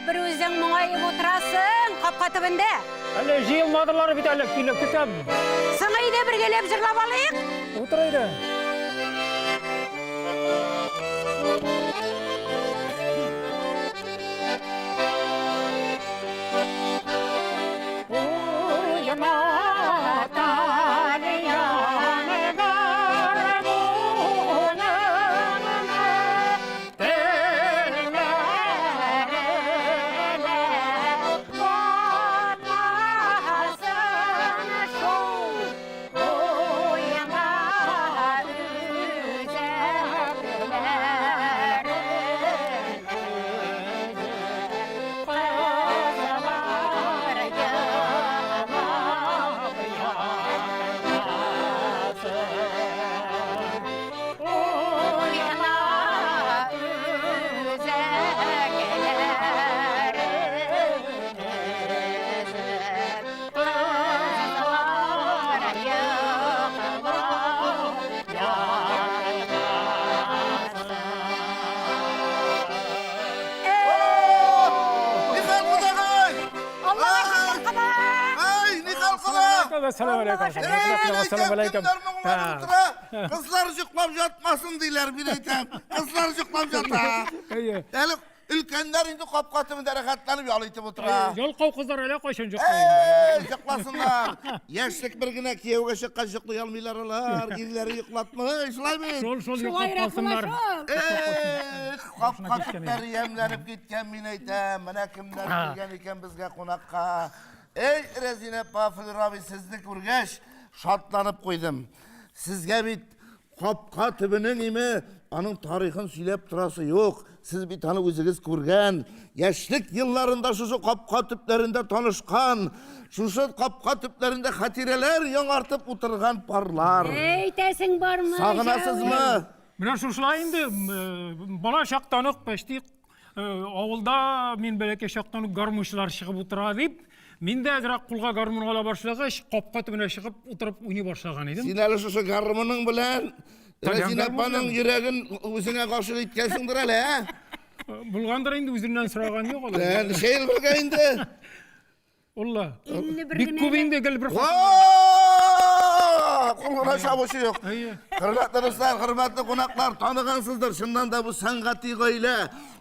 бер үзең моңаеп утырасың капка төбендә? Әле җыелмадылар бит әле, килеп көтәм. Соң әйдә бергәләп җырлап алыйк. Утыр әйдә. Кызлар йоклап ятмасын диләр, мин әйтәм. Кызлар йоклап ята. Әле Өлкәннәр инде капка төбендә рәхәтләнеп ял итеп утыра. Ялкау кызлар әллә кайчан йоклый. Әй, йокласыннар. Яшьлек бер генә кияүгә чыккач йоклый алмыйлар алар. Ирләре йоклатмый, шулай бит? Шул шул йоклап калсыннар. Эх, капка төпләре ямьләнеп киткән, мин әйтәм. Менә кемнәр килгән икән безгә кунакка. Эй, Рәзинә апа, Флюр абый, сезне күргәч, шатланып куйдым. Сезгә бит Капка төбенең име, аның тарихын сөйләп торасы юк. Сез бит аны үзегез күргән. Яшьлек елларында шушы капка төпләрендә танышкан, шушы капка төпләрендә хатирәләр яңартып утырган парлар. Әйтәсең бармы? Сагынасызмы? Менә шушылай инде, бала чактан ук почти Авылда мин бәләкәй чактан ук гармунчылар чыгып утыра дип, мин дә әзрәк кулга гармун ала башлагач, капка төбенә чыгып утырып уйный башлаган идем. Син әле шушы гармуның белән Рәзинә апаның йөрәген үзеңә гашыйк иткәнсеңдер әле, ә? Булгандыр инде, үзеннән сораган юк алай. Ничә ел бергә инде? Улла. 51 Бик күп инде гел бер Кул гына чабучы юк. Хөрмәтле дуслар, хөрмәтле кунаклар, таныгансыздыр, чыннан да бу сәнгати гаилә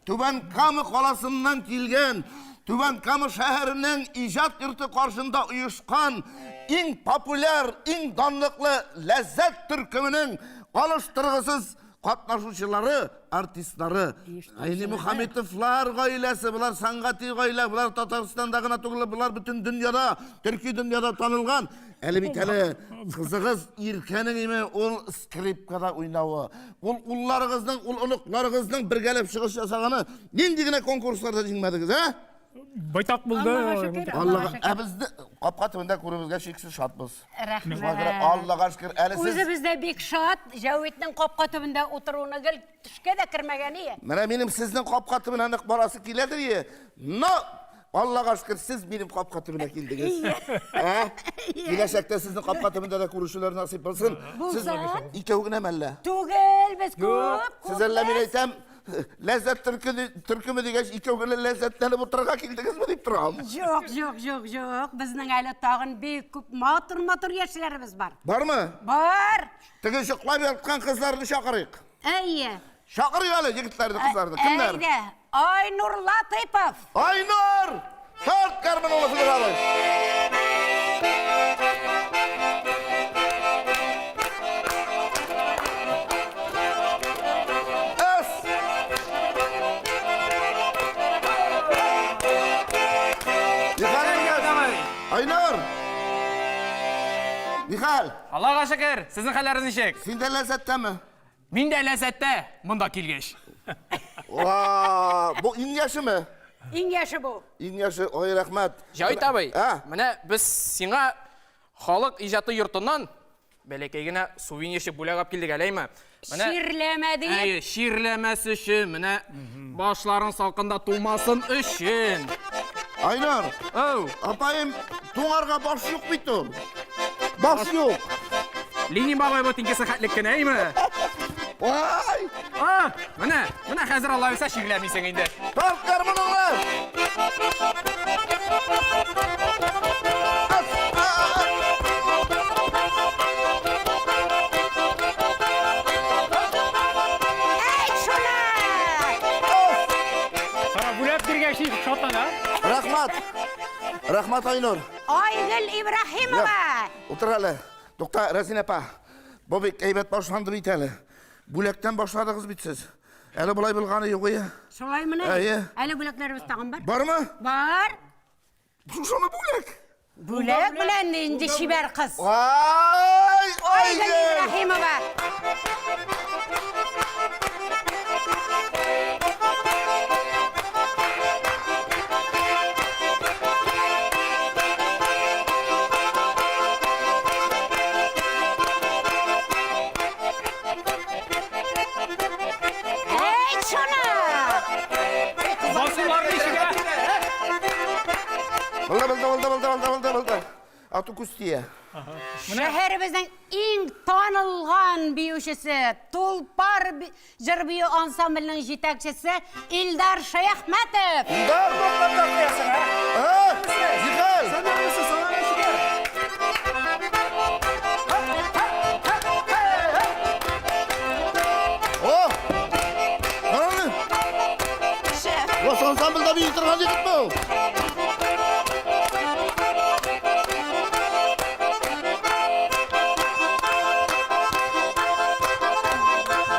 Түбән Кама каласыннан килгән, Түбән Кама шәһәренең иҗат йорты каршында оешкан иң популяр, иң данлыклы Ләззәт төркеменең алыштыргысыз катнашучылары, артистлары. Гайнемөхәммәтовлар гаиләсе, болар сәнгати гаилә, болар Татарстанда гына түгел, болар бөтен дөньяда, төрки дөньяда танылган. Әле бит әле кызыгыз Иркәнең име ул скрипкада уйнавы, ул улларыгызның, ул оныкларыгызның бергәләп чыгыш ясаганы, нинди генә конкурсларда җиңмәдегез, ә? Байтак булды. Аллага шөкер, Аллага, ә безне капка төбендә күрүебезгә чиксез шатбыз. Рәхмәт. Шуңа күрә Аллага шөкер, әле сез Үзебез дә бик шат, Җәвитнең капка төбендә утыруына гел төшкә дә кермәгән ие. Менә минем сезнең капка төбенә нык барасы киләдер ие. Но Аллага шөкер, сез минем капка төбенә килдегез. Ә? Киләчәктә сезнең капка төбендә дә күрешүләр насыйп булсын. Сез икәү генәме әллә? Түгел, без күп. Сез әллә мин әйтәм, Ләззәт төркеме дигәч, икәү генә ләззәтләнеп утырырга килдегезме дип торам. Юк, юк, юк, юк. Безнең әле тагын бик күп матур-матур яшьләребез бар. Бармы? Бар. Теге йоклап яткан кызларны чакырыйк. Әйе. Чакырыйк әле егетләрне, кызларны. Кемнәр? Әйдә. Айнур Латыйпов. Айнур! Тарт гармуныңны, Флюр абый. Эс! Михаил Айнур! Михаил, Аллага шөкер, сезнең хәлләрегез ничек? син дә ләззәттәме? Мин дә ләззәттә монда килгәч. Уа, бу иң яшеме? Иң яше бу. Иң яше, ой, рәхмәт. Җавит абый, Ә? менә без сиңа халык иҗаты йортыннан бәләкәй генә сувенирчик бүләк алып килдек, әләйме? Менә Чирләмә дип. Әйе, чирләмәс өчен, менә башларың салкында туңмасын өчен. Айнур, Оу, апаем, туңарга баш юк бит ул. Баш юк. Ленин бабай бу тиңкесе хәтлек кенә, әйме? Ай! А, менә, менә хәзер Алла бирсә чирләмисең инде. Тарт гармуныңны! Әйт шуны! Кара, бүләк биргәч ничек шатлана? Рәхмәт. Рәхмәт, Айнур. Айгөл Ибраһимова! Утыр әле. Тукта, Рәзинә апа. Бу бик әйбәт башланды бит әле. Бүләктән башладыгыз бит сез. Әле болай булганы юк ие. Шулаймыни? Әйе. Әле бүләкләребез тагын бар. Бармы? Бар. Шушымы бүләк? Бүләк белән нинди чибәр кыз. Ай, Айгөл Айгөл! Ибраһимова. Әйт шуны! Басулар ничек, ә? Булды, булды, булды, булды, булды, булды, булды. Ату күз тия. Шәһәребезнең иң танылган биючесе, Тулпар җыр бию ансамбленең җитәкчесе Илдар Шәяхмәтов. Илдар! А, Зихал! О! Караны! Гос ансамбльдә бии торган егет бу.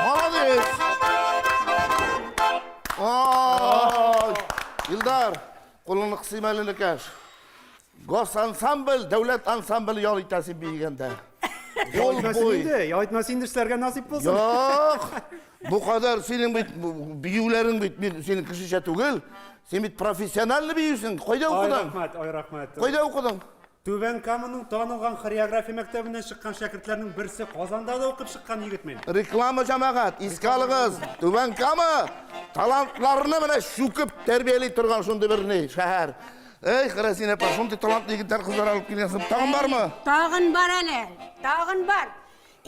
Молодец! Ой! Илдар, кулыңны кысыйм әле, энекәш. Гос ансамбль, дәүләт ансамбле ял итә син биегәндә. Ул Яйтмәсен буй. инде, яйтмәс инде эшләргә насыйп булсын. Юк. Бу кадәр синең бит биюләрең бит мин синең кешечә түгел. Син бит профессиональный биюсең. Кайда Ай укыдың? рәхмәт, ай рәхмәт. Кайда укыдың? Түбән Каманың танылган хореография мәктәбеннән чыккан шәкертләрнең берсе Казанда да укып чыккан егет мин. Реклама җәмәгать, искә алыгыз. Түбән Кама талантларны менә чүкеп тәрбияли торган шундый бер ни, шәһәр. Эй, Рәзинә апа, шундый талантлы егетләр, кызлар алып килгәнсең. Тагын бармы? Тагын бар әле, тагын бар.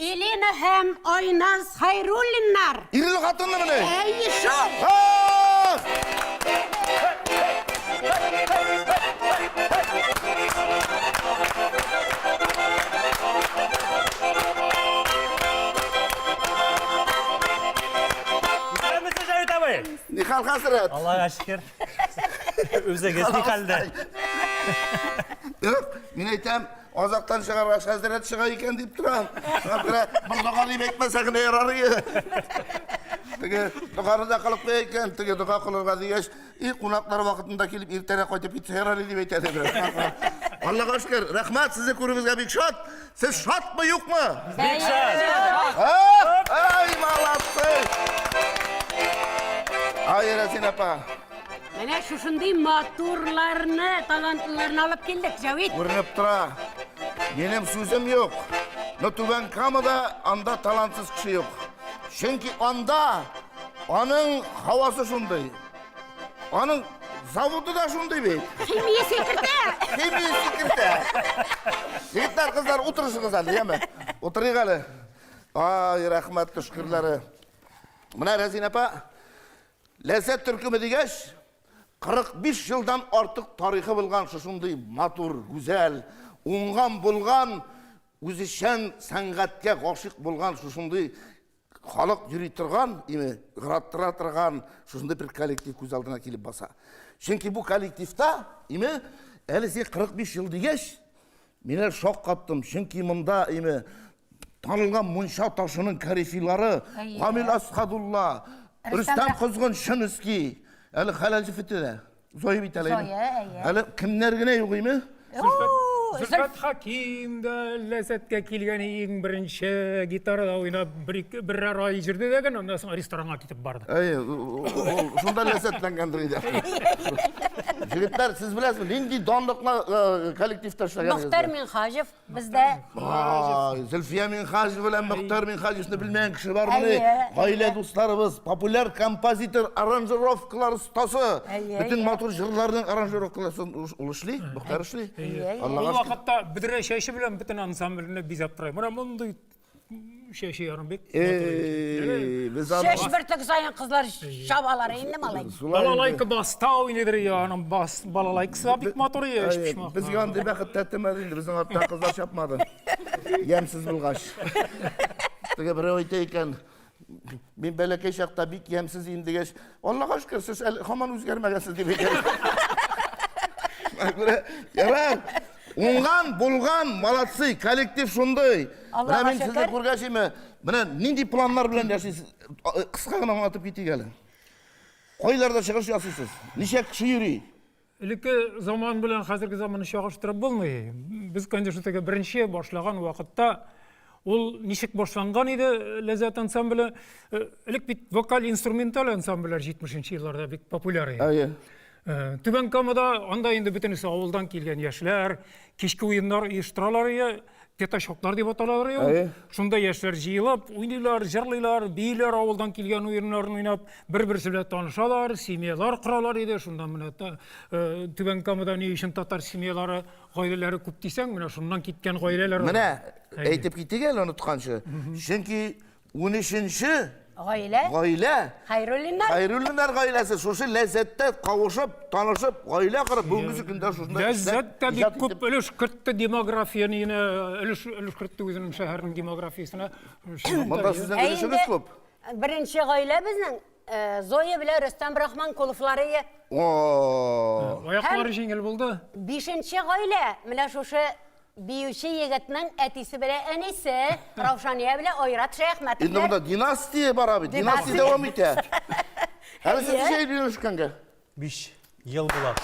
Элина һәм Айназ Хайруллиннар. Ирле хатынлы мени? Әйе шул. Ах! Исәнмесез, Җәвит абый! Нихал хәзрәт? Аллага шөкер. Үзегез ни хәлдә? Юк, мин әйтәм, азактан чыгаргач хәзрәт чыга икән дип торам. Шуңа күрә бер дога дип әйтмәсә генә ярар иде. Теге доганы да кылып куя икән, теге дога кылырга дигәч, и кунаклар вакытында килеп иртәрәк кайтып китсә ярар иде дип әйтә дип. Аллага шөкер, рәхмәт, сезне күрүебезгә бик шат. Сез шатмы, юкмы? Бик шат. Ай, молодцы! Ай, Рәзин апа. Менә шушындый матурларны, талантлыларны алып килдек, Җәвит. Күренеп тора. Минем сүзем юк. Но Түбән Камада анда талантсыз кеше юк. Чөнки анда аның һавасы шундый. Аның заводы да шундый бит. Химия секіртә. Химия секіртә. Егетләр, кызлар, утырышыгыз әле, яме. Утырыйк әле. Ай, рәхмәт төшкерләре. Менә Рәзин апа, Ләззәт төркеме дигәч, 45 елдан артык тарихы булган шушындый матур, гүзәл, уңган булган, үзешчән сәнгатькә гашыйк булган шушындый халык йөри торган, име, гыраттыра торган шушындый бер коллектив күз алдына килеп баса. Чөнки бу коллективта, име, әле син 45 ел дигәч, мин әле шаккаттым, чөнки монда, име, танылган мунча ташының корифейлары Гамил Асхадулла, Рөстәм Козгын Шыныский, әле хәләл җефете дә. Зоя бит әле. Зоя, әйе. Әле кемнәр генә юк име? Зөлфәт Хаким дә ләззәткә килгән иң беренче гитарада уйнап бер ике берәр ай җырды да генә, аннан соң ресторанга китеп барды. Әйе, ул шунда ләззәтләнгәндер инде. Җегетләр, сез беләсезме, нинди данлыклы э, коллективта эшләгәнегезне? Мохтар Минхаҗев бездә. Ай, Зөлфия Минхаҗева белән Мөхтәр Минхаҗевны белмәгән кеше бармыни? Әйе, Гаилә дусларыбыз, популяр композитор, аранжировкалар остасы. Әйе, Бөтен әйе. матур җырларның аранжировкаларын ул эшли, Мөхтәр эшли. Ул Аллага шөкер. вакытта бөдрә чәче белән бөтен ансамбльне бизәп тора. Менә мондый Чәче ярым бик. Эй, без аны Чәч бөртек саен кызлар чабалар инде малай. Шулай инде. Балалайка баста уйныйдыр я, аның бас балалайкасы да бик матур я, Әйе, өчпочмак. Безгә андый бәхет тәтемәде инде, безнең арттан кызлар чапмады. Ямьсез булгач. Теге берәү әйтә икән, мин бәләкәй чакта бик ямьсез идем дигәч, Аллага шөкер, сез әле һаман үзгәрмәгәнсез дип әйтә. Шуңа күрә, ярар, уңган, булган, молодцы, коллектив шундый. Менә мин сезне күргәч, име, менә нинди планнар белән яшисез? Кыска гына аңлатып китик әле. Кайларда чыгыш ясыйсыз? Ничә кеше йөри? Элекке заман белән хәзерге заманны чагыштырып булмый. Без, конечно, теге беренче башлаган вакытта ул ничек башланган иде Ләззәт ансамбле? Элек бит вокаль-инструменталь ансамбльләр 70 елларда бик популяр иде. Әйе. Түбән Камада анда инде бөтенесе авылдан килгән яшьләр, кичке уеннар оештыралар иде, пятачоклар дип аталалар иде. Әйе. Шунда яшьләр җыелып, уйныйлар, җырлыйлар, бииләр, авылдан килгән уеннарын уйнап, бер-берсе белән танышалар, семьялар коралар иде. Шунда менә Түбән Камада ни өчен татар семьялары, гаиләләре күп дисәң, менә шуннан киткән гаиләләр. Менә әйтеп китик әле онытканчы. Чөнки 13-нче Гаилә. Гаилә. Хәйруллиннар. Хәйруллиннар гаиләсе шушы ләззәттә кавышып, танышып, гаилә корып, бүгенге көндә шушында Ләззәт тә бик күп өлеш кертте демографияне, өлеш өлеш кертте үзенең шәһәрнең демографиясенә. Монда сезнең өлешегез күп. Беренче гаилә безнең Зоя белән Рөстәм Рахманкуловлар ие. О! Аяклары җиңел булды. Бишенче гаилә менә шушы Биюче егетнең әтисе белән әнисе, Раушания белән Айрат Шәяхмәтовлар. Инде монда династия бара бит, династия дәвам итә. Әле сез ничә ел өйләнешкәнгә? 5 ел була.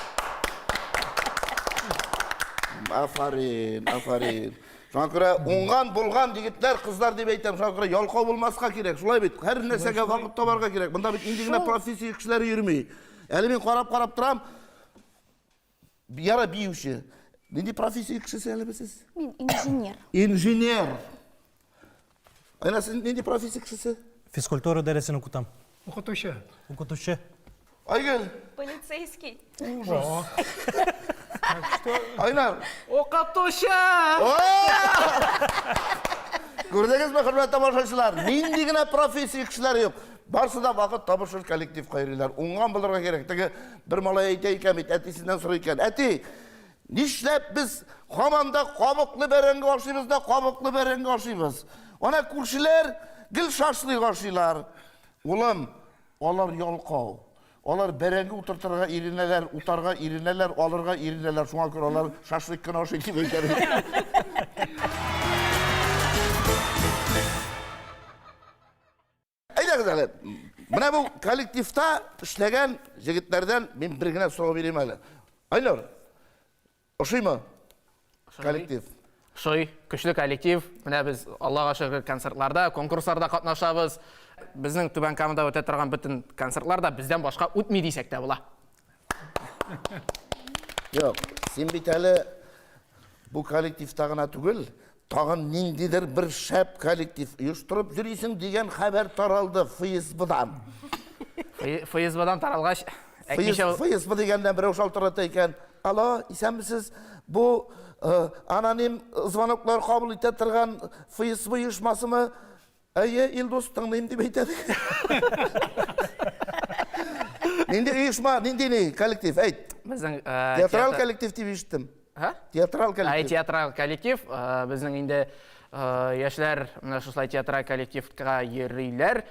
Афарин, афарин. Шуңа күрә уңган, булган егетләр, кызлар дип әйтәм, шуңа күрә ялкау булмаска кирәк. Шулай бит, һәр нәрсәгә вакыт табарга кирәк. Монда бит инде генә профессия кешеләре йөрми. Әле мин карап-карап торам, Яра биюче. Нинди профессия кешесе әле сез? Мин инженер. Инженер. Айна, сез нинди профессия кешесе? Физкультура дәресен укытам. Укытучы. Укытучы. Айгөл. Полицейский. Ужас. Айнар. Укытучы! Күрдегезме, хөрмәтле тамашачылар, нинди генә профессия кешеләре юк. Барсы да вакыт табышыр коллективка йөриләр. Уңган булырга кирәк. Теге бер малай әйтә икән бит, әтисеннән сорый икән. Әти, нишләп без һаман да кабыклы бәрәңге ашыйбыз да кабыклы бәрәңге ашыйбыз? Ана күршеләр гел шашлык ашыйлар. Улым, алар ялкау. Алар бәрәңге утыртырга иренәләр, утарга иренәләр, алырга иренәләр. Шуңа күрә алар шашлык кына ашый дип әйтә. Әйдәгез әле. Менә бу коллективта эшләгән җегетләрдән мин бер генә сорау бирим әле. Айнур, ошыймы коллектив? Ошый, көчле коллектив. Менә без Аллага шөкер концертларда, конкурсларда катнашабыз. Безнең Түбән Камада үтә торган бөтен концертлар да бездән башка үтми дисәк тә була. Юк, син бит әле бу коллективта гына түгел, тагын ниндидер бер шәп коллектив оештырып йөрисең дигән хәбәр таралды ФСБдан. ФСБдан таралгач, әйтмичә... ФСБ дигәннән берәү шалтырата икән. Алло, исәнмесез? Бу э, аноним звоноклар кабул итә торган ФСБ оешмасымы? Әйе, Илдус, тыңлыйм дип әйтә. Нинди оешма, нинди ни коллектив, әйт. Безнең э, театрал коллектив дип ишеттем. Ха? Театрал коллектив. Әй, театрал коллектив. Э, безнең инде э, яшьләр менә шушылай театраль коллективка йөриләр.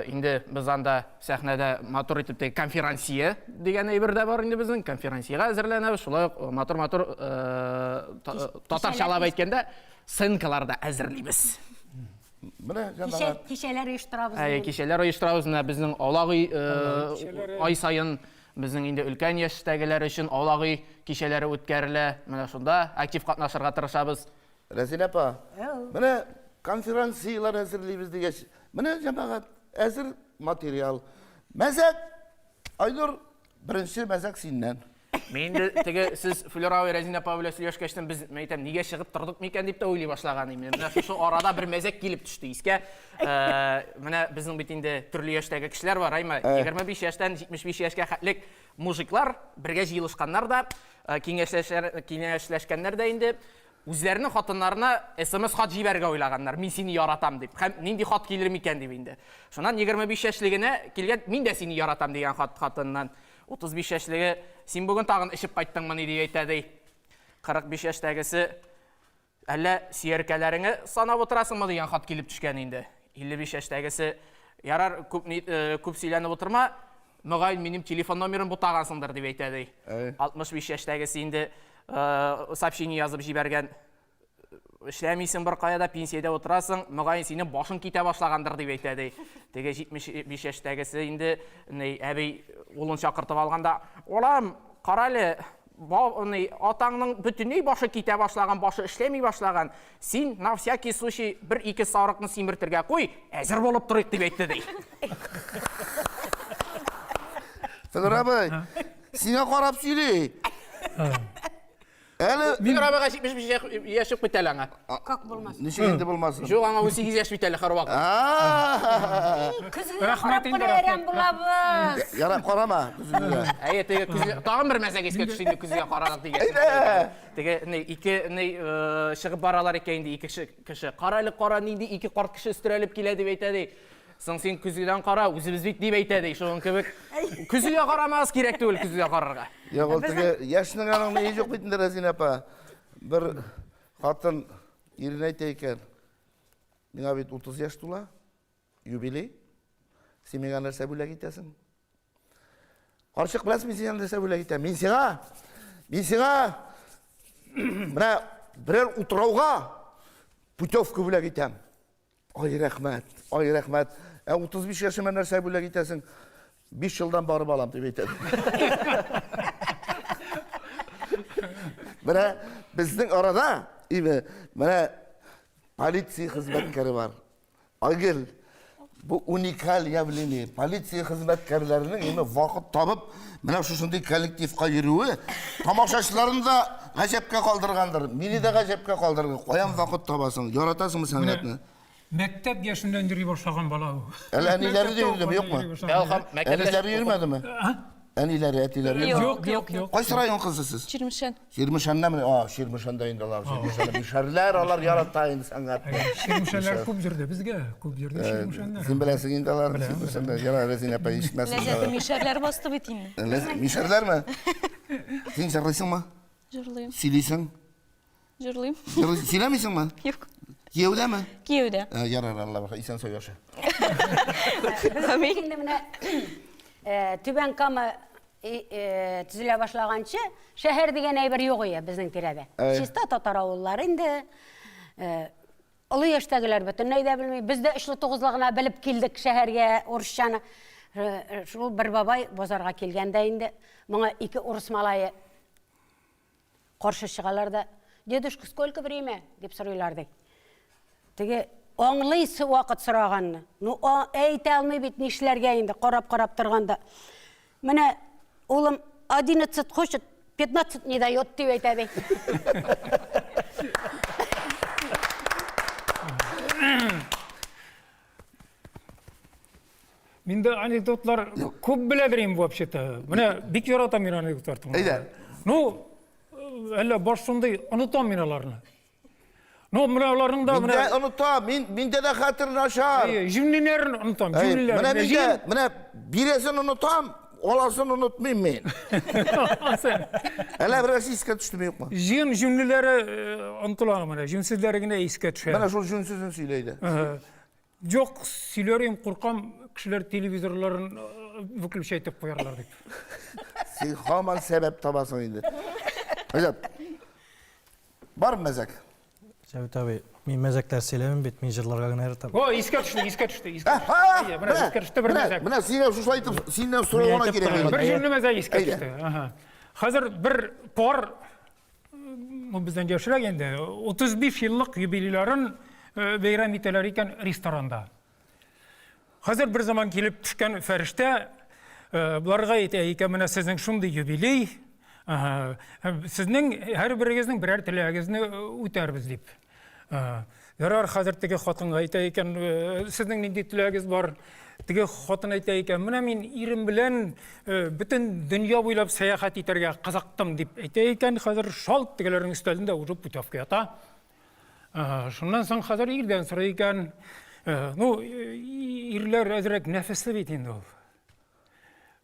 Инде без анда сәхнәдә матур итеп теге конферансье дигән әйбер дә бар инде безнең. Конферансьега әзерләнәбез. Шулай ук матур-матур татарчалап әйткәндә сценкалар да әзерлибез. Менә җәмәгать. Кичәләр оештырабыз. Әйе, кичәләр оештырабыз. Менә безнең аулак өй э, ай саен безнең инде өлкән яшьтәгеләр өчен аулак өй кичәләре үткәрелә. Менә шунда актив катнашырга тырышабыз. Рәзилә апа, менә конференцияләр әзерлибез дигәч, менә җәмәгать, әзер материал. Мәзәк, Айнур, беренче мәзәк синнән. Мин инде теге сез Флюра абый Рәзинә апа белән сөйләшкәчтен без, мин әйтәм, нигә чыгып тордык микән дип тә уйлый башлаган идем. Менә шушы арада бер мәзәк килеп төште искә. Э, менә безнең бит инде төрле яшьтәге кешеләр бар, әйме? 25 э. яшьтән 75 яшькә хәтлек мужиклар бергә җыелышканнар да, э, киңәшләшкәннәр дә инде. Үзләренең хатыннарына смс хат җибәрергә уйлаганнар, мин сине яратам дип. Һәм нинди хат килер микән дип инде. Шуннан 25 яшьлегенә килгән, мин дә сине яратам дигән хат хатыннан. 35 яшьлеге, син бүген тагын эчеп кайттыңмыни дип әйтә ди. 45 яшьтәгесе, әллә сөяркәләреңе санап утырасыңмы дигән хат килеп төшкән инде. 55 яшьтәгесе, ярар, күп, э, күп сөйләнеп утырма, мөгаен минем телефон номерын бутагансыңдыр дип әйтә ди. 65 яшьтәгесе инде э, сообщение язып җибәргән. Эшләмисең бер кая да, пенсиядә утырасың, мөгаен синең башың китә башлагандыр дип әйтә ди. Теге 75 яшьтәгесе инде ни, әби улын чакыртып алганда, улым, карале, ни, атаңның бөтенләй башы китә башлаган, башы эшләми башлаган. Син на всякий случай бер-ике сарыкны симертергә куй, әзер булып торыйк дип әйтте ди. Федор абый, сиңа карап сөйли. Әле Федор абыйга 75 яшь юк бит әле аңа. Как булмасын? Ничек инде булмасын? Юк, аңа 18 яшь бит әле һәрвакыт. Көзгегә карап кына әрәм булабыз. Ярап карама көзгегә. Әйе, теге көзге тагын бер мәзәк искә төште инде көзгегә караган дигән. Теге ни ике ни чыгып баралар икән инде ике кеше. Кара әле, кара, нинди ике карт кеше өстерәлеп килә дип әйтә ди. Соң син көзгедән кара, үзебез бит дип әйтә ди. Шуның кебек көзгегә карамагыз кирәк түгел көзгегә карарга. Юк, ул теге яшьнең аның ни юк бит инде Рәзинә апа. Бер хатын иренә әйтә икән. Миңа бит 30 яшь тула, юбилей. Син миңа нәрсә бүләк итәсең? Карчык, беләсең, мин сиңа нәрсә бүләк итәм? Мин сиңа, мин сиңа менә берәр утрауга путевка бүләк итәм. Ай, рәхмәт, ай, рәхмәт. Ә 35 яшемә нәрсә бүләк итәсең? 5 елдан барып алам, дип әйтә. Менә безнең арада, име, менә полиция хезмәткәре бар. Айгөл, бу уникаль явление. Полиция хезмәткәрләренең име вакыт табып, менә шушындый коллективка йөрүе тамашачыларын да гаҗәпкә калдыргандыр. Мине дә гаҗәпкә калдырган. Каян вакыт табасың? Яратасыңмы сәнгатьне? Мәктәп яшеннән йөри башлаган бала бу. Әллә әниләре дә йөрдеме, юкмы? Әниләре йөрмәдеме? Әниләре, әтиләре йөрмәде? Юк, юк, юк. Кайсы район кызы сез? Чирмешән. Чирмешәннән менә, а, Чирмешәндә инде алар, Чирмешәндә мишәрләр, алар ярата инде сәнгатьне. Чирмешәннәр күп йөрде безгә, күп йөрде чирмешәннәр. Син беләсең инде алар, Чирмешәндә, ярар, Рәзинә апа ишетмәсен. Ләззәтле мишәрләр басты бит инде. Мишәрләрме? Син җырлыйсыңмы? Җырлыйм. Сөйлисең? Җырлыйм. Сөйләмисеңме? Юк. Кияүдәме? Кияүдә. Ярар, Алла бирсә, исән сау яшә. Амин. Инде менә Түбән Кама төзелә башлаганчы, шәһәр дигән әйбер юк иде безнең тирәдә. Чиста татар авыллары инде. Олы яшьтәгеләр бөтенләй дә белми. Без дә өчле тугызлы гына белеп килдек шәһәргә урысчаны. Шул бер бабай базарга килгәндә инде моңа ике урыс малае Каршы чыгалар да, Дедушка, сколько время? дип сорыйлар ди. Теге аңлый вакыт сораганны. Ну, әйтә алмый бит нишләргә инде, карап-карап торганда. Менә улым 11 хочет, 15 не дает дип әйтә ди. Миндә анекдотлар күп беләдер инде вообще-то. Менә бик яратам мин анекдотлар тыңларга. Әйдә. Ну, әллә баш шундый, онытам мин аларны. Ну, менә аларның да менә Миндә онытам, мин миндә дә хәтер начар. Әйе, җүнлеләрен онытам, җүнлеләрен. Менә миндә, менә бирәсен онытам, аласын онытмыйм мин. Әллә берәрсе искә төштеме юкмы? Җыен җүнлеләре онытыла менә, җүнсезләре генә искә төшә. Менә шул җүнсезен сөйлә әйдә. Юк, сөйләр идем, куркам, кешеләр телевизорларын выключать итеп куярлар дип. Син һаман сәбәп табасың инде. Әйдә. Бар мәзәк. Җәвит абый, мин мәзәкләр сөйләмим бит, мин җырларга гына яратам. О, искә төште, искә төште, искә төште. Менә искә төште бер мәзәк. Менә сиңа шулай итеп, синнән сорау гына кирәк. Бер җөмлә мәзәк искә төште. Ага. Хәзер бер пар ну, бездән яшьрәк инде, 35 еллык юбилейларын э, бәйрәм итәләр икән ресторанда. Хәзер бер заман килеп төшкән фәрештә э, боларга әйтә икән, менә сезнең шундый юбилей, сезнең һәрберегезнең берәр теләгегезне э, үтәрбез дип. Ярар, хәзер теге хатынга әйтә икән, сезнең нинди теләгегез бар? Теге хатын әйтә икән, менә мин ирем белән бөтен дөнья буйлап сәяхәт итәргә кызыктым дип әйтә икән, хәзер шалт тегеләрнең өстәлендә уже путевка ята. Шуннан соң хәзер ирдән сорый икән. Ну, ирләр әзрәк нәфесле бит инде ул.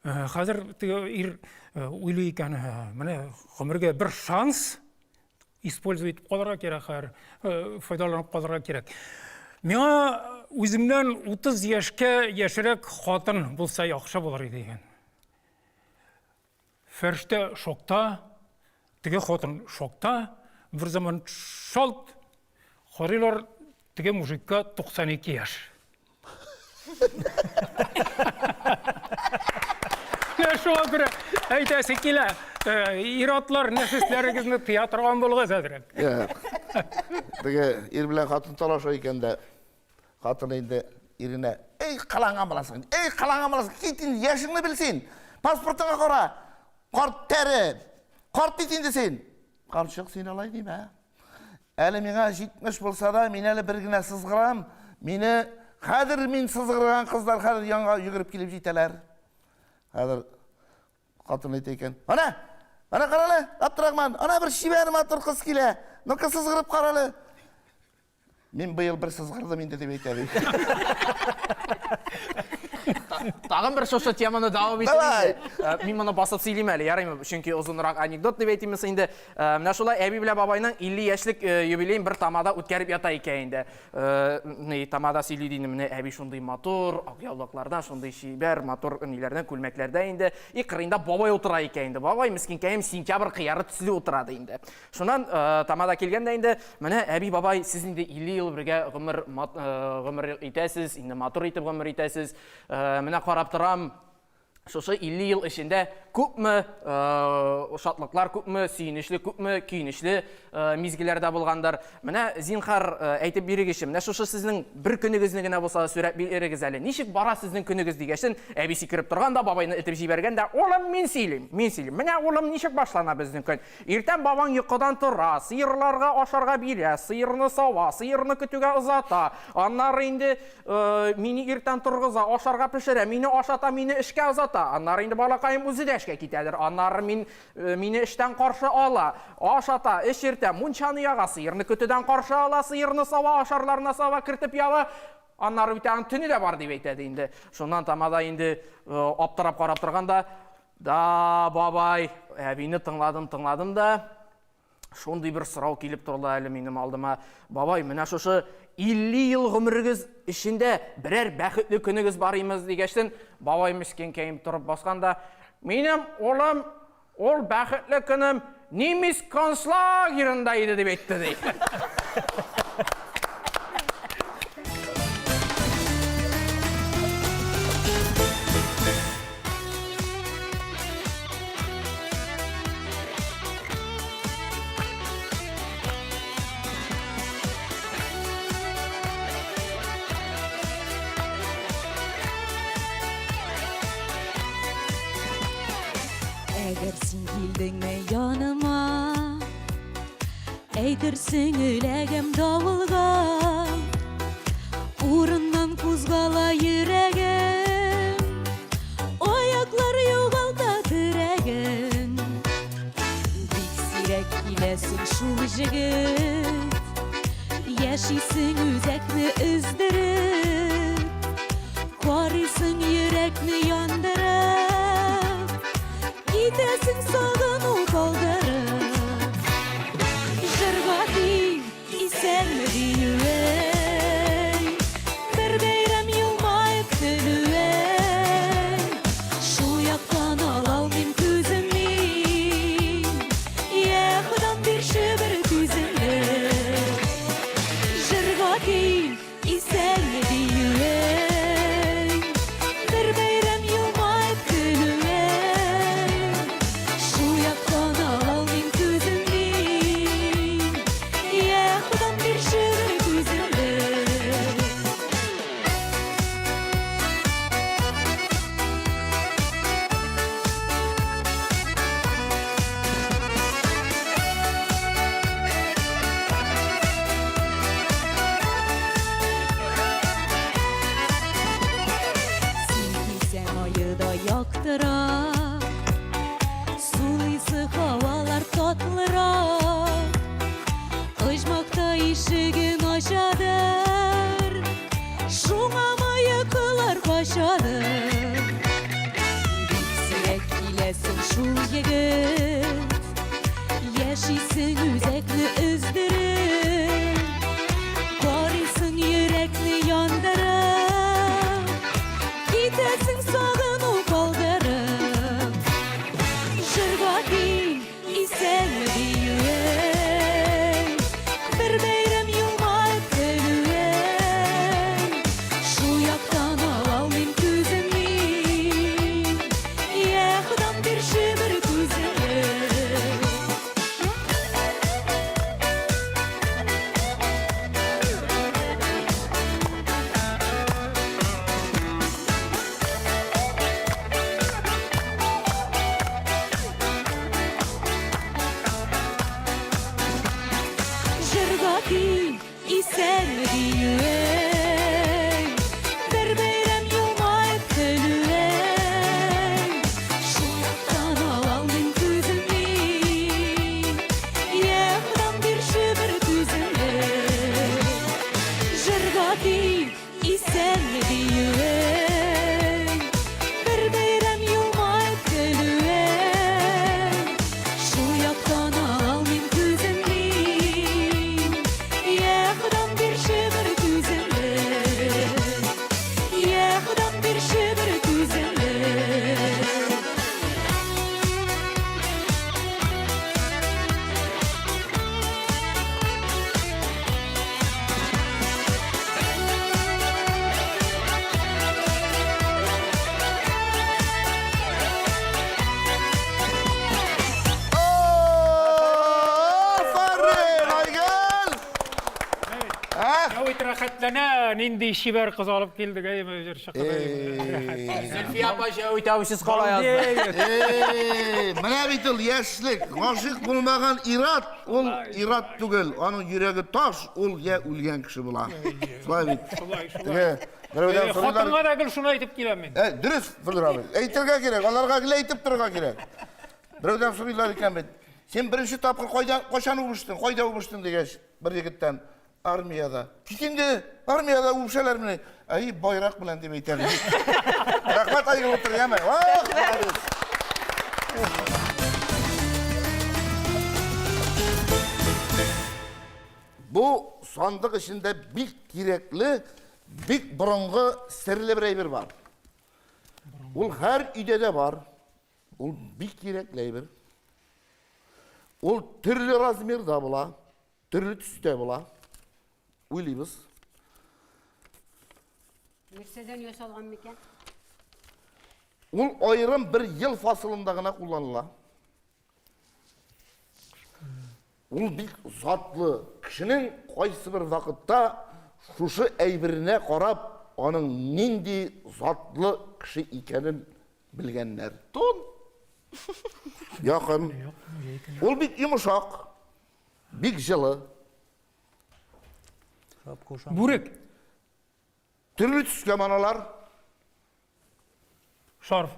Хәзер теге ир уйлый икән, менә гомергә бер шанс использовать итеп калырга кирәк хәзер, файдаланып калырга кирәк. Миңа үземнән 30 яшькә яшьрәк хатын булса яхшы булыр иде дигән. Фәрештә шокта, теге хатын шокта, бер заман шалт карыйлар, теге мужикка 92 яшь. Менә шуңа күрә әйтәсе килә, ир-атлар нәфесләрегезне тыя торган булыгыз әзрәк. Теге ир белән хатын талаша икән дә, хатын инде иренә, "Эй, кыланган буласың, эй, кыланган буласың, кит инде, яшеңне бел син. Паспортыңа кара. Карт тәре. Карт бит инде син." Карчык, син алай димә. Әле миңа 70 булса да, мин әле бер генә сызгырам. Мине хәзер мин сызгырган кызлар хәзер янга йөгереп килеп җитәләр. Хәзер хатын әйтә икән. Ана, ана карале, Абдрахман, ана бер чибәр матур кыз килә. Ну-ка сызгырып карале. Мин быел бер сызгырдым инде дип әйтә ди. Тагын бер шушы теманы дәвам итим инде. Мин моны басып сөйлим әле, ярыймы? Чөнки озынрак анекдот дип әйтимме инде. Менә шулай әби белән бабайның 50 яшьлек юбилеен бер тамада үткәреп ята икән инде. Ни тамада сөйли ди инде, менә әби шундый матур, ак яулыклардан, шундый чибәр, матур ниләрдән, күлмәкләрдә инде. И кырыенда бабай утыра икән инде. Бабай мескенкәем сентябрь кыяры төсле утыра ди инде. Шуннан тамада килгән дә инде, менә әби, бабай, сез инде 50 ел бергә гомер гомер итәсез, инде матур итеп гомер итәсез. Менә карап торам, шушы 50 ел эчендә күпме шатлыклар, күпме сөенечле, күпме көенечле мизгелләр дә булгандыр. Менә зинхар әйтеп бирегезче, менә шушы сезнең бер көнегезне генә булса да сурәт бирегез әле. Ничек бара сезнең көнегез дигәчтен, әби сикереп торган да, бабайны этеп җибәргән дә, улым, мин сөйлим, мин сөйлим. Менә, улым, ничек башлана безнең көн. Иртән бабаң йокыдан тора, сыерларга ашарга бирә, сыерны сава, сыерны көтүгә озата. Аннары инде мине иртән торгыза, ашарга пешерә, мине ашата, мине эшкә озата. Аннары инде балакаем үзе дә эшкә китәдер. Аннары мин мине эштән каршы ала, ашата, эчертә, мунчаны яга, сыерны көтүдән каршы ала, сыерны сава, ашарларына сава, кертеп яба. Аннары бит аның төне дә бар дип әйтә ди инде. Шуннан тамада инде аптырап карап торганда, Да, бабай, әбине тыңладым, тыңладым да, шундый бер сорау килеп торды әле минем алдыма. Бабай, менә шушы 50 ел гомерегез эчендә берәр бәхетле көнегез бар имез дигәчтен, бабай мескенкәем торып баскан да, минем улым, ул бәхетле көнем немец концлагерында иде дип әйтте ди. Әгәр син килдеңме яныма, Әйтерсең эләгәм давылга, Урыннан кузгала йөрәгем, Аяклар югалта терәген. Бик сирәк киләсең шул җегет, Яшисең үзәкне өздереп, Карыйсың йөрәкне яндырып, Китәсең сагыну калдырып. Җырга тиң, исәнме диюең, Бер бәйрәм елмаеп көлүең. Шул яктан алалмыйм күзем мин, Йә Ходам бирче бер түземлек. Җырга тиң, Исәнме диюең, бер бәйрәм елмаеп көлүең. Шул яктан алалмыйм күзем мин, Йә Ходам бирче бер түземлек. егет. Яшисең үзәкне өздереп, Карыйсың йөрәкне яндырып, Китәсең сагыну калдырып. Җырга тиң исәнме диюең, Бер бәйрәм елмаеп көлүең. Шул яктан алалмыйм күзем мин, Йә Ходам бирче бер түземлек. Җырга тиң исәнме диюең, Бер бәйрәм елмаеп көлүең. Шул яктан алалмыйм күзем мин, Йә Ходам бирче бер түземлек. Җырга тиң исәнме диюең, Бер бәйрәм елмаеп көлүең. Шул яктан алалмыйм күзем мин, Йә Ходам бирче бер түземлек. Йә Ходам бирче бер түземлек. Афәрин, Айгөл! Җәвит рәхәтләнә, нинди чибәр кыз алып килдек, әй, җырчы кыз. Зөлфия апа Җәвит абыйсыз кала язды. Эй, менә бит ул яшьлек. Гашыйк булмаган ир-ат, ул ир-ат түгел. Аның йөрәге таш, ул я үлгән кеше була. Шулай бит. Шулай, шулай. Теге берәүдән сорыйлар. Хатынга да гел шуны әйтеп киләм мин. Э, дөрес, Флүр абый. Әйтергә кирәк, аларга гел әйтеп торырга кирәк. Берәүдән сорыйлар икән бит. Син беренче тапкыр кайда, кайчан үбештең, кайда үбештең дигәч, бер егеттән армиядә. Кит инде, армиядә үбешәләрмени? Әй, байрак белән дип әйтә. Рәхмәт, Айгөл, утыр, яме. Ах, молодец. Бу сандык эчендә бик кирәкле, бик борынгы серле бер әйбер бар. Ул һәр өйдә дә бар. Ул бик кирәкле әйбер. Ул төрле размерда була, төрле төстә була. Уйлыйбыз. Нәрсәдән ясалган микән? Ул аерым бер ел фасылында гына кулланыла. Ул бик затлы. Кешенең кайсы бер вакытта шушы әйберенә карап, аның нинди затлы кеше икәнен белгәннәр. Тон. Якын. Ул бик йомшак, бик җылы. Бүрек. Төрле төскә маналар. Шарф.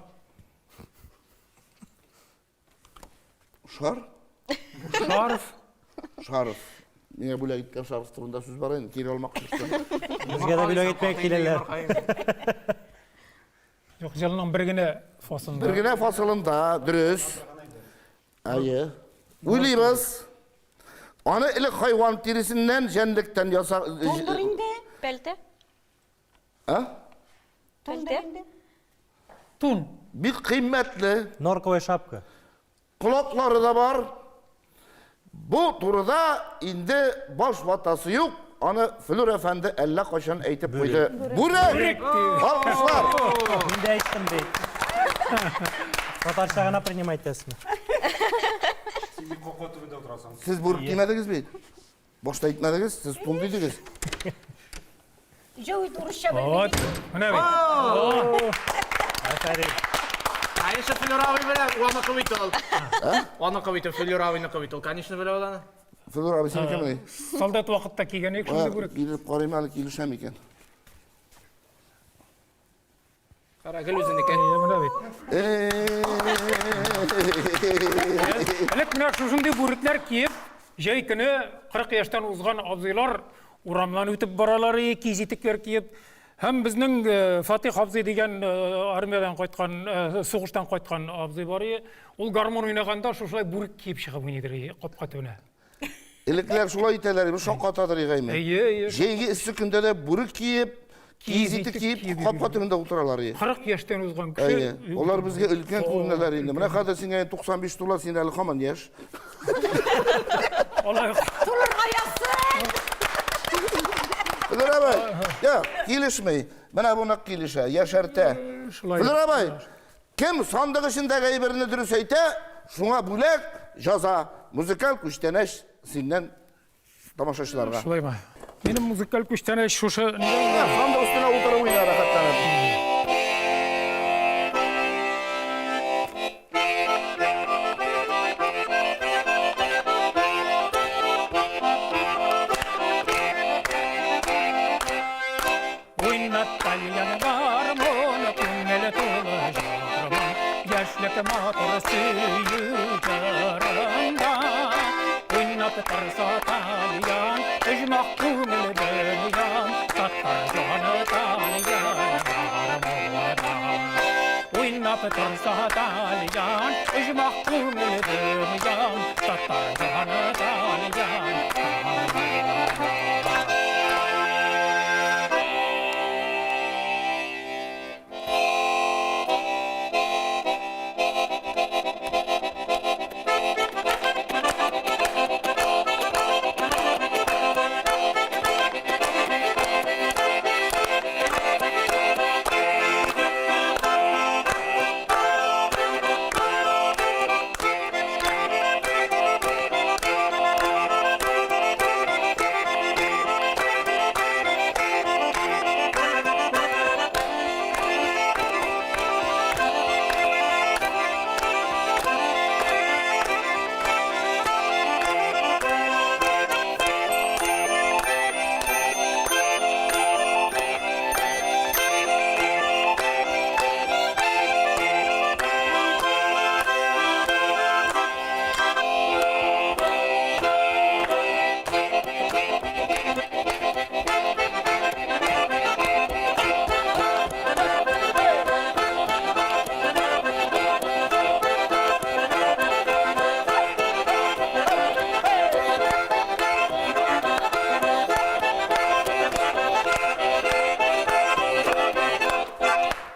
Шар? Шарф. Шарф. Миңа бүләк иткән шарф турында сүз бара инде, кире алмакчы. Безгә дә бүләк итмәк киләләр. Юк, җылның бер генә фасылында. Бер генә фасылында, дөрес. Әйе. Уйлыйбыз. Аны элек хайван тиресеннән, җәнлектән яса... Тундыр инде. Пәлтә. А? Пәлтә. Тун. Бик кыйммәтле. Норковая шапка. Колаклары да бар. Бу турыда инде баш ватасы юк. Аны Флүр әфәнде әллә кайчан әйтеп куйды. Бүрек! Алкышлар! Мин дә әйттем бит. Татарча гына принимать итәсезме? Син бит капка төбендә утырасың. Сез бүрек кимәдегез бит. Башта әйтмәдегез, сез тун дидегез. Җәвит урысча белми. Вот, менә бит. Афәрин. Конечно, Флюр абый белә, аныкы бит ул. Аныкы бит ул, Флюр абыйныкы бит ул. Конечно, белә ул аны. Флюр абый синекемени? Солдат вакытта кигән идек шундый бүрек. Биреп карыйм әле, килешә микән? Кара, гел үзенеке. Әйе, менә бит. Элек менә шушындый бүрекләр киеп, җәй көне 40 яшьтән узган абзыйлар урамнан үтеп баралар, киз итекләр киеп. Һәм безнең Фатих абзый дигән армиядән кайткан, сугыштан кайткан абзый бар иде. Ул гармун уйнаганда шушылай бүрек киеп чыгып уйныйдыр иде капка төбенә. Элекләр шулай итәләр, бу шаккатадыр игәйме. Әйе, әйе. Җәйге эссе көндә дә бүрек киеп, киез итек киеп, капка төбендә утыралар иде. 40 яшьтән узган кеше. Әйе. Алар безгә өлкән күренәләр инде. Менә хәзер сиңа 95 тула, син әле һаман яшь. Алай. Тулырга язсын! Флер абай, я, килешми. Менә бу нык килешә, яшәртә. Шулай. Флер абай, Кем сандык эчендәге әйберне дөрес әйтә, шуңа бүләк, җаза, музыкаль күчтәнәч синнән тамашачыларга. Шулаймы? Минем музыкаль күчтәнәч шушы. Сандык өстенә утырып уйна рәхәтләнеп. Уйнат тальян гармун, күңел тулы җырым, Яшьлек матур сөю җырында. Уйнат торса тальян, оҗмах күңел дөньям, Татар җаны тальян гармунда. Уйнап торса тальян, оҗмах күңел дөньям, Татар җаны тальян гармунда.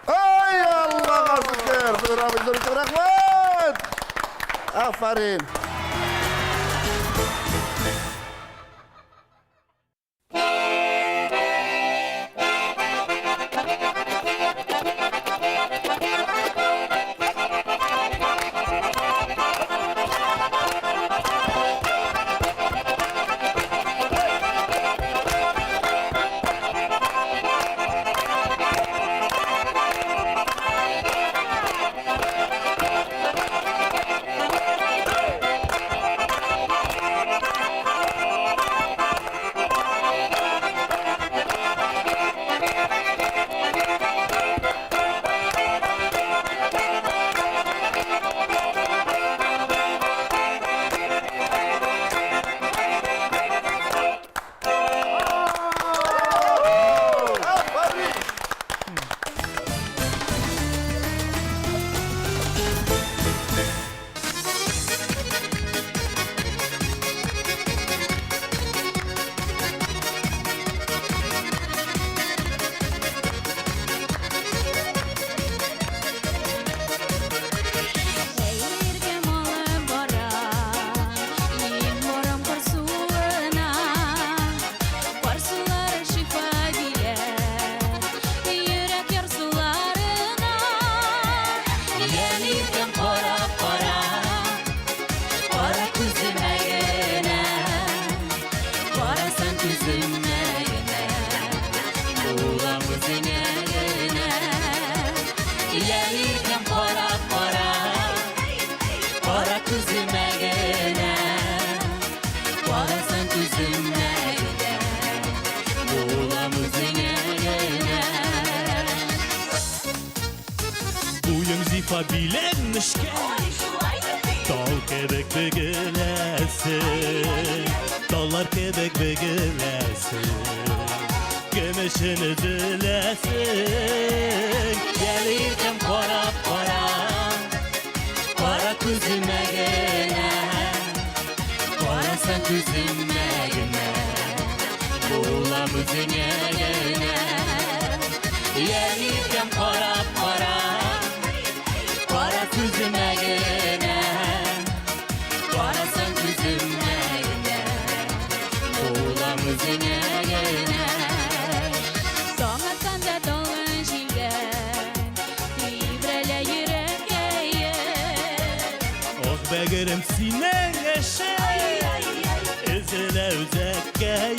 Ай, Аллага шөкер! Федор абый, зур итеп рәхмәт! Афәрин! Афәрин! Әйиргә малым бара, мин барам кар суына. Кар сулары шифа бирә, йөрәк ярсуларына. Йән иркәм карап кара, кара күземә генә. Карасаң күземә генә, булам үзеңә генә. Йән иркәм карап кара, кара күземә генә. Карасаң күземә генә, булам үзеңә генә. Буең зифа билең нечкә, Тал кебек бөгеләсең, Таллар кебек бөгеләсең. Кем өчен өзеләсең? Яле иркәм карап кара, кара күземә генә. Карасаң күземә генә, булам үзеңә генә. Яле иркәм карап кара, кара күземә генә. Карасаң күземә генә, булам үзеңә генә. Таң атканда талгын җилдән Тибрәлә йөрәккәем. Ах, бәгырем, синең өчен өзелә үзәккәем.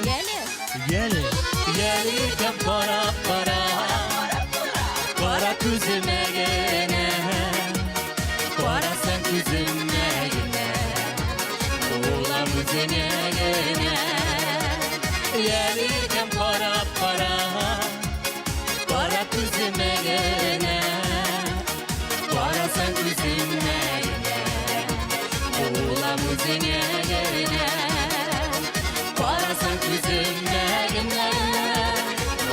Яле. Яле, яле, иркәм карап кара, кара күземә генә. Карасаң күземә генә, булам үзеңә генә. Яле, иркәм карап кара, кара күземә генә. Карасаң күземә генә, булам үзеңә генә. Карасаң күземә генә,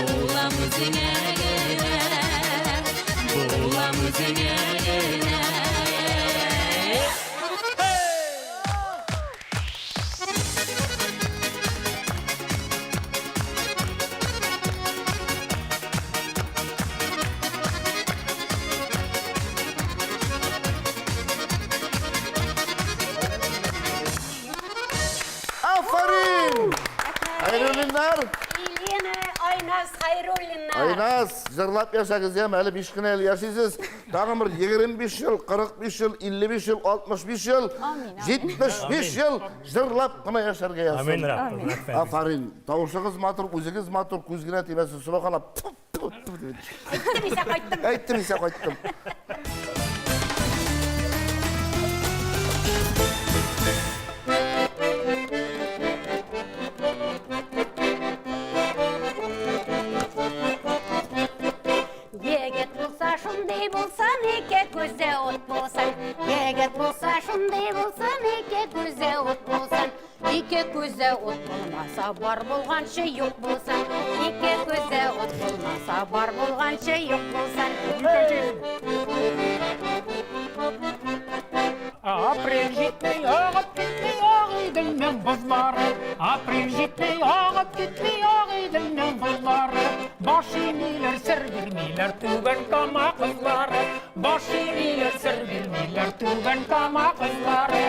булам үзеңә генә. Булам үзеңә генә. Афәрин! Хәйруллиннар! Елена, Айназ Хәйруллиннар. Айназ, җырлап яшәгез, яме, әле 5 кенә ел яшисез. Тагын бер 25 ел, 45 ел, 55 ел, 65 ел, 75 ел җырлап кына яшәргә язсын. Амин, Раббым, рәхмәт. Афәрин. Тавышыгыз матур, үзегез матур, күз генә тимәсен. Сөбханалла. Тфу, тфу, тфу дип. Әйттем исә кайттым. Әйттем исә кайттым. Егет булса шундый булсын, ике күзе ут булсын. Егет булса шундый булсын, ике күзе ут булсын. Ике күзе ут булмаса, бар булганчы юк булсын. Ике күзе ут булмаса, бар булганчы юк булсын. Апрель җитми, агып китми Агыйделнең бозлары. Апрель җитми, агып китми Агыйделнең бозлары. Баш имиләр, сер бирмиләр Түбән Кама кызлары. Баш имиләр, сер бирмиләр Түбән Кама кызлары.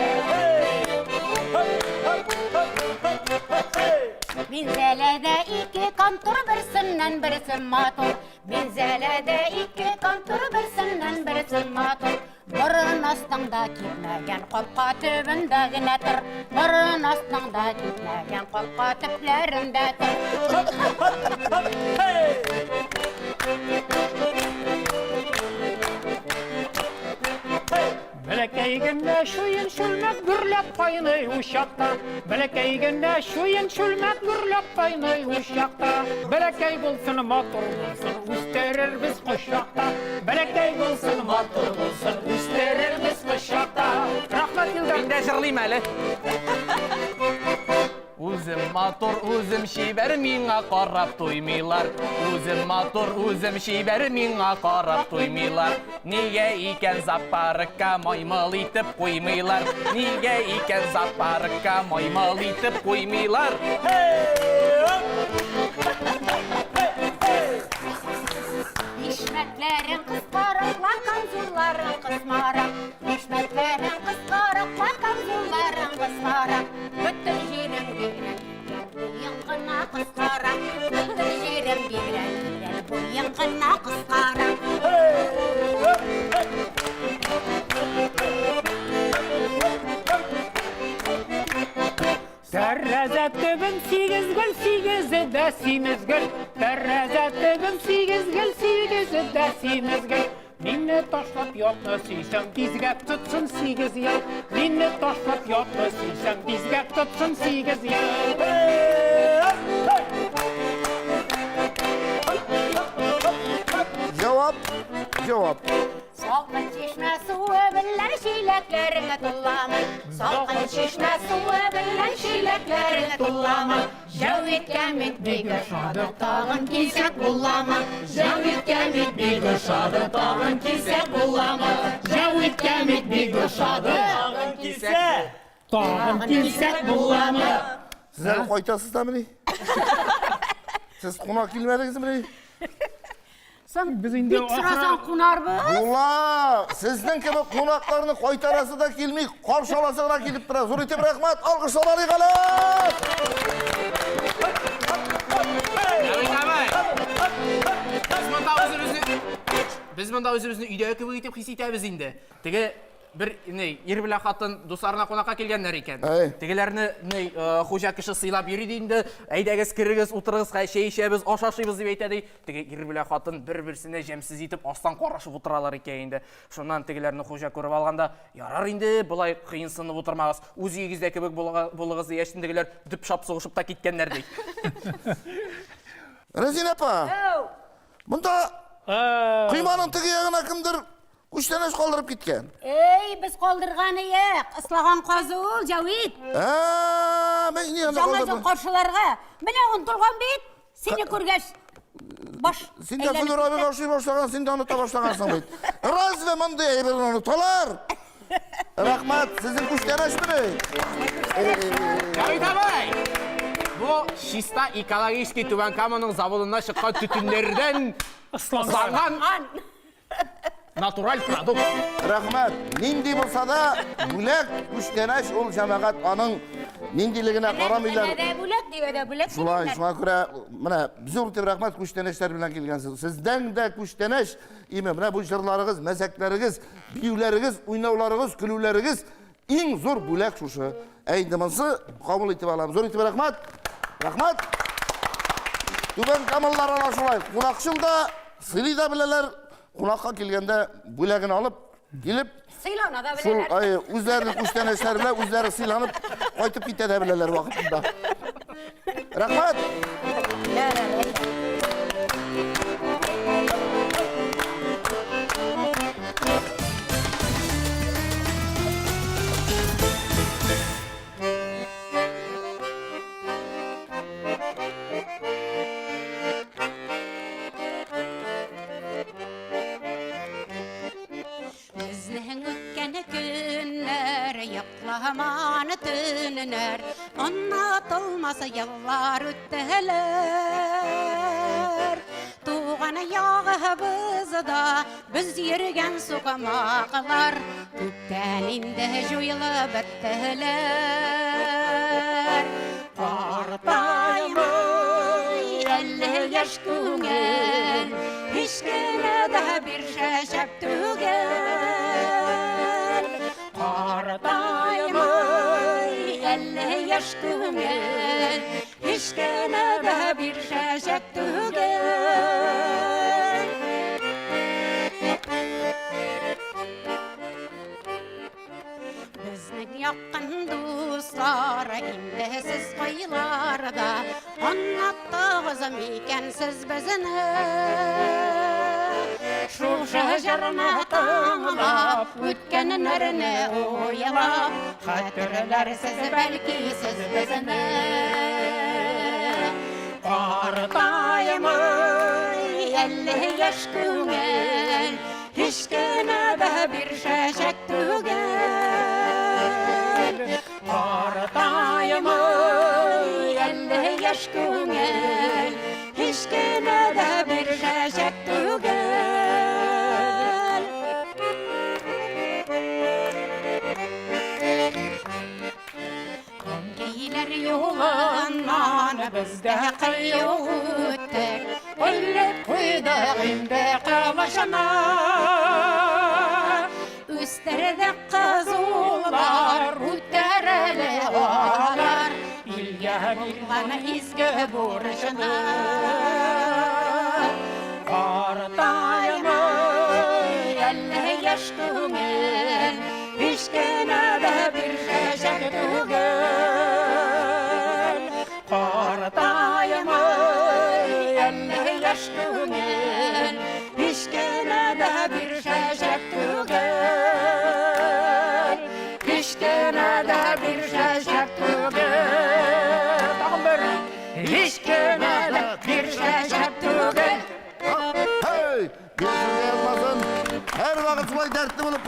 Минзәләдә ике контор, берсеннән берсе матур. Минзәләдә ике контор, берсеннән берсе матур. Борын астыңда кипмәгән капка төбендә генә тор. Борын астыңда кипмәгән капка төпләрендә тор. Бәләкәй генә чуен чүлмәк гөрләп кайный учакта. Бәләкәй генә чуен чүлмәк гөрләп кайный учакта. Бәләкәй булсын, матур булсын, үстерербез кочакта. Бәләкәй булсын, матур булсын, үстерербез кочакта. Рәхмәт, Илдар. Мин дә җырлыйм әле. Үзем матур, үзем чибәр, миңа карап туймыйлар. Үзем матур, үзем чибәр, миңа карап туймыйлар. Нигә икән зоопаркка маймыл итеп куймыйлар? Нигә икән зоопаркка маймыл итеп куймыйлар? Бишмәтләрең кыскарак, камзулларың кысмарак. Бишмәтләрең кыскарак, камзулларың кысмарак. Бөтен җирең бигрәк, буең гына кыскарак. Бөтен җирең бигрәк, буең гына кыскарак. Тәрәзә төбем сигез гөл, сигезе дә симез гөл. Тәрәзә төбем сигез гөл, сигезе дә симез гөл. Мине ташлап ятны сөйсәң, бизгәк тотсын 8 ел. Мине ташлап ятны сөйсәң, бизгәк тотсын 8 ел. Җавап, җавап. Салкын чишмә суы белән чиләк Чиләкләрең тулламы? Салкын чишмә суы белән чиләкләрең тулламы? Җәвиткә бит бик ошады, тагын килсәк буламы? Җәвиткә бит бик ошады, тагын килсәк буламы? Җәвиткә бит бик ошады, тагын килсәк, тагын килсәк буламы? Сез әле кайтасыз дамыни? Сез кунак килмәдегезмени? Соң Без инде бик сорасаң кунарбыз. Була! Сезнең кебек кунакларны кайтарасы да килми, каршы аласы гына килеп тора. Зур итеп рәхмәт, алкышлап алыйк әле! Ярый, давай. Без монда үзебезне Без монда үзебезне өйдәге кебек итеп хис итәбез инде. Теге бер ни, ир белән хатын дусларына кунакка килгәннәр икән. Тегеләрне ни, хуҗа кеше сыйлап йөри ди инде. Әйдәгез, керегез, утырыгыз, хәй чәй эчәбез, аш ашыйбыз дип әйтә ди. Теге ир белән хатын бер-берсенә җәмсез итеп астан карашып утыралар икән инде. Шуннан тегеләрне хуҗа күреп алганда, ярар инде, болай кыенсынып утырмагыз, үз өегездә кебек булыгыз дигәч, тегеләр дөп-шап сугышып та киткәннәр ди. Рәзинә апа, монда койманың теге ягына кемдер күчтәнәч калдырып киткән. Эй, без калдырган иек, ыслаган казы ул, Җәвит. Ә, мин ни анда Яңа ел каршыларга. Менә онытылган бит. Сине күргәч, баш Син дә Флюр абыйга ошый башлаган, син дә оныта башлагансың бит. Разве мондый әйберне оныталар? Рәхмәт, сезнең күчтәнәчмени? Давай, давай! Бу чиста экологический Түбән Каманың заводыннан чыккан төтеннәрдән ысланган Натураль продукт. Рәхмәт. Нинди булса да, бүләк, күчтәнәч ул җәмәгать аның ниндилегенә карамыйлар. Әнә дә бүләк, дивә дә бүләк. Шулай, шуңа күрә менә зур итеп рәхмәт күчтәнәчләр белән килгәнсез. Сездән дә күчтәнәч, име, менә бу җырларыгыз, мәзәкләрегез, биюләрегез, уйнауларыгыз, көлүләрегез иң зур бүләк шушы. Ә инде монысы кабул итеп алам. Зур итеп рәхмәт. Рәхмәт. Түбән Камаллар ана шулай. Кунакчыл да, сыйлый да беләләр. Кунакка килгәндә бүләген алып, килеп, сыйлана да шул беләләр. Ай, үзләренең күчтәнәчләре белән үзләре сыйланып кайтып китә дә беләләр вакытында. Рәхмәт. Безнең үткән көннәр, йокламан төннәр, онытылмас еллар үттеләр. Туган ягыбызда без йөргән сукмаклар күптән инде җуелып беттеләр. Картаймый әллә яшь күңел, һич кенә дә бир чәчәк түгел. Картаймый әллә яшь күңел, һич кенә дә бир чәчәк түгел. Безнең якын дуслар, инде сез кайларда, Оныттыгыз микән сез безне? Шушы җырны тыңлап, үткәннәрне уйлап, Хәтерләрсез бәлки сез безне. Картаймый әллә яшь күңел, һич кенә дә бир чәчәк түгел. Картаймый әллә яшь күңел, һич кенә дә бир чәчәк түгел. Әнкәйләр юлыннан без дә кыю үттек, Элеп куйдык инде кылычны. Үстердек кызулар, үткәреле алар, Илгә булган изге бурычны. Картаймый әллә яшь күңел, һич кенә дә бир чәчәк түгел. Картаймый әллә яшь күңел, һич кенә дә бир чәчәк түгел.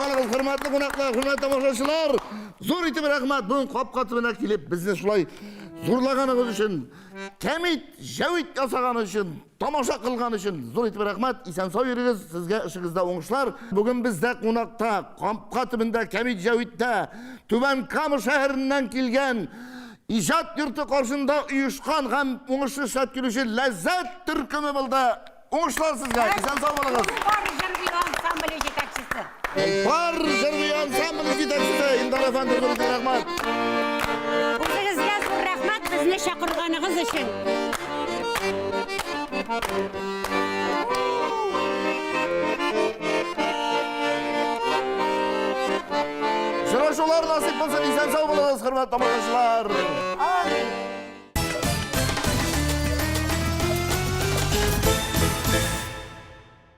калыгыз, хөрмәтле кунаклар, хөрмәтле тамашачылар. Зур итеп рәхмәт. Бүген капка төбенә килеп безне шулай зурлаганыгыз өчен, кәмит, җәвит ясаган өчен, тамаша кылган өчен зур итеп рәхмәт. Исән-сау йөрегез, сезгә эшегездә уңышлар. Бүген бездә кунакта, капка төбендә, кәмит җәвиттә Түбән Кама шәһәреннән килгән Иҗат йорты каршында оешкан һәм уңышлы эшләп килүче Ләззәт төркеме булды. Уңышлар сезгә, исән-сау булыгыз. Бар җыр-бию ансамбле җитәкчесе. Бар җыр-бию ансамбле җитәкчесе Илдар әфәнде, зур итеп рәхмәт. Үзегезгә зур рәхмәт безне чакырганыгыз өчен. Очрашулар насыйп булсын, исән-сау булыгыз, хөрмәтле тамашачылар.